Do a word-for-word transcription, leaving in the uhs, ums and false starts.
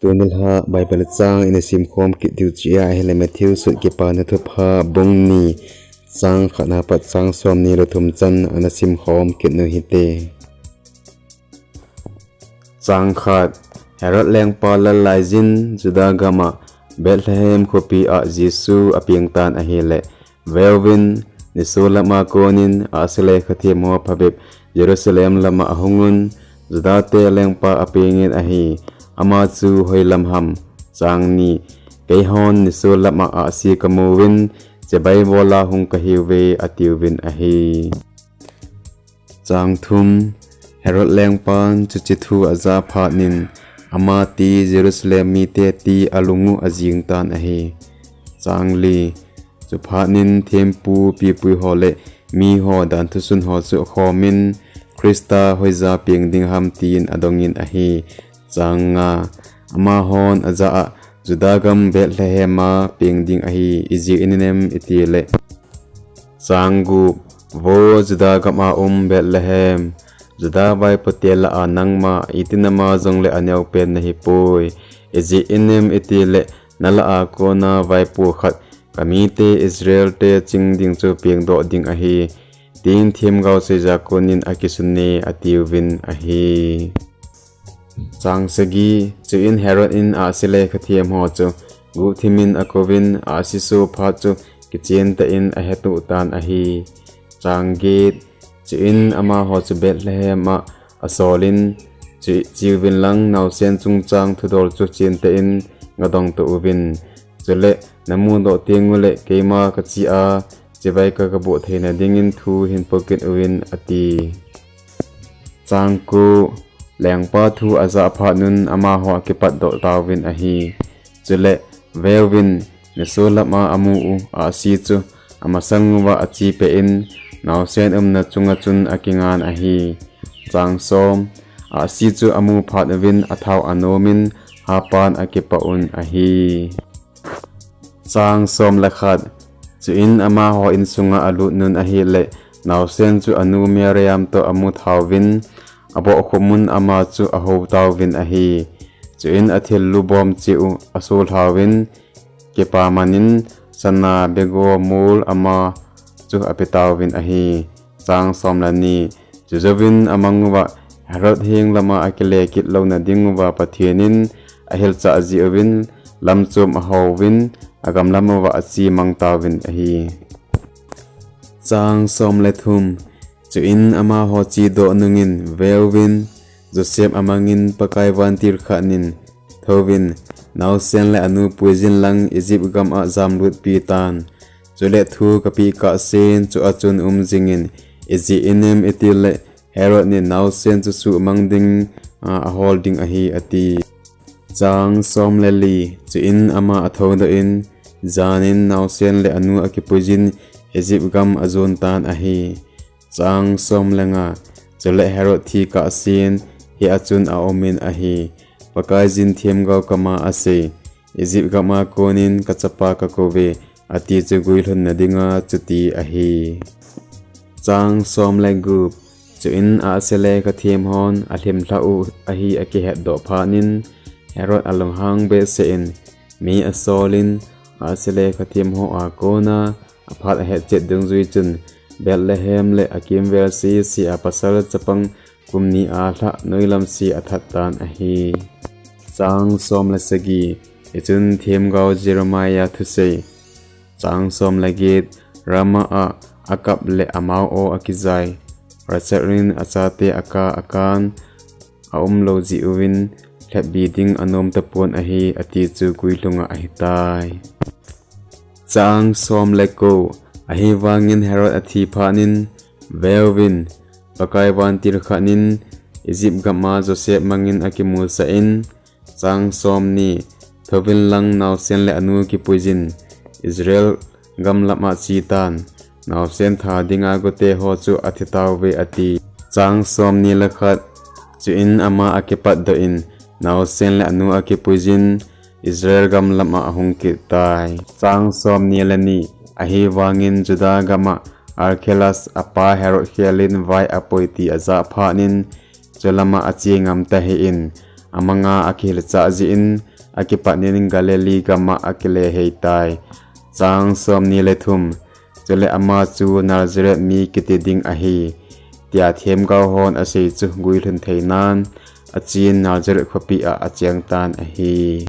Tuni lha Bible chang ina simkhom kit diu chu ahile Matthew sut Kipana Thupha bung ni, chang khat na pat chang som ni le thum chan ana simkhom kit nu hite. Chang khat. Herod lengpa lal laijin Juda gama Bethlehem khopi a Jesu apeng tan ahile, veuvin, niso lama konin ahsi le khathem ho phabep Jerusalem lama ahungun, Juda te lengpa apengin ahi, ama chu hoilam ham. Chang ni. Keihon niso lama ahsi kamuvin, chibai bola hung kahiuve, atiuvin ahi. Chang thum. Herod lengpan chuche thu aja phatnin, ama ti Jerusalem mite ti alungu ajing tan ahi. Chang li. Chuphatnin thempu pipui ho le miho danthusun ho chu akhomin, Christa hoija peng ding ham tin adongin ahi. Chang nga. Amahon aja a, Juda gam Bethlehem a peng ding ahi, ijeh inem itile. Chang gup. Vo Juda gama um Bethlehem, Juda vaipo te lah a nangma itinama jongle aneo pen nahipoi, ijeh inem itile, nalah a kona vaipo khat, kamite Israel te ching ding chu pengdoh ding ahi, tin themgao seija konin akisune, atiuvin ahi. Chang sagi. Chuin Herod in ahsi le khathem ho chu guhthimin akouvin, ahsi so phat chu kichen tah in ahetuh tan ahi. Chang get. Chuin amaho chu Bethlehem a asolin, chu chiuvin lang naosen chungchang thudol chu chen tah in gadong to uvin. Chule namudoh tengule keima kache a, chibai ka kaboh theina dingin thu hin pokit uvin, ati. Chang ko. Lengpa thu aja phatnun amaho akipatdoh tauvin ahi. Chule, veuvin, niso lama amu u ahsi chu amasang uva achepeh in, naosen umna chunga chun akingan ahi. Chang som. Ahsi chu amu phat uvin athao anomin, hapan akipah un ahi. Chang som le khat. Chuin amaho insunga alutnun ahile, naosen chu anu Mariam toh amu thauvin, abohkhumun ama chu ahou tauvin ahi. Chuin athil lubom cheh u asolhauvin, kipamanin sana bego mol ama chu apetauvin ahi. Chang som le ni. Chujouvin amang uva Herod heng lama akile kit louna ding uva Pathen in ahilchah jeh uvin, lamchom ahouvin, agam lam uva ache mang tauvin ahi. Chang som le thum. Chuin amaho chedoh nungin, veuvin, Joseph amangin Pakai vantil khatnin, thouvin, naosen le anu puijin lang Egypt gam a jamlutpi tan. Chule thu kapeh kahsen, chu a chun um jingin, ijeh inem itile, Herod nin naosen chu suhmang ding a ahol ding ahi, ati. Chang som le li. Chuin ama athoudoh in, janin naosen le anu akipuijin Egypt gam ajon tan ahi. Chang som le nga. Chule Herod thi kahsen, hia chun aumin ahi. Pakaiyin themgao kama asei, Egypt gam a konin kachapa kakouve, ati chu guilhunna dinga chuti ahi. Chang som le gup. Chuin ahsi le khathem hon alhimlhah u ahi akihetdoh phatnin, Herod alunghang behseh in, mi asolin, ahsi le khathem ho a kona aphat ahetchet dungjui chun, Bethlehem le akimvel sese a pasal chapang kum ni a lhah noilam se athat tan ahi. Chang som le sagi. Hichun themgao Jeremiah thusei. Chang som le get. Ramah a akap le amao akijai, Rachel in achate aka akan, aumlou jeh uvin, lhepbi ding anom tapon ahi, ati chu guilhunga ahitai. Chang som le ko. Ahivangin Herod athi phatnin, veuvin, Pakai vantil khatnin, Egypt gam a Joseph mangin akimulsah in, chang som ni. Thouvin lang naosen le anu kipuijin, Israel gam lama chetan, naosen tha dinga gote ho chu athi tauve, ati. Chang som ni le khat. Chuin ama akipatdoh in, naosen le anu akipuijin, Israel gam lama ahung kit tai. Chang som ni le ni. Ahivangin Juda gama Archelaus apa Herod khelin vai apui ti aja phatnin, chulama ache ngam tahih in, amanga akihilchah jeh in, akipatnin Galilee gam'a akileheitai. Chang somni le thum. Chule ama chu Nazareth mi kiti ding ahi, tia themgao hon asei chu guilhun theinan, achen Nazareth khopi a achengtan ahi.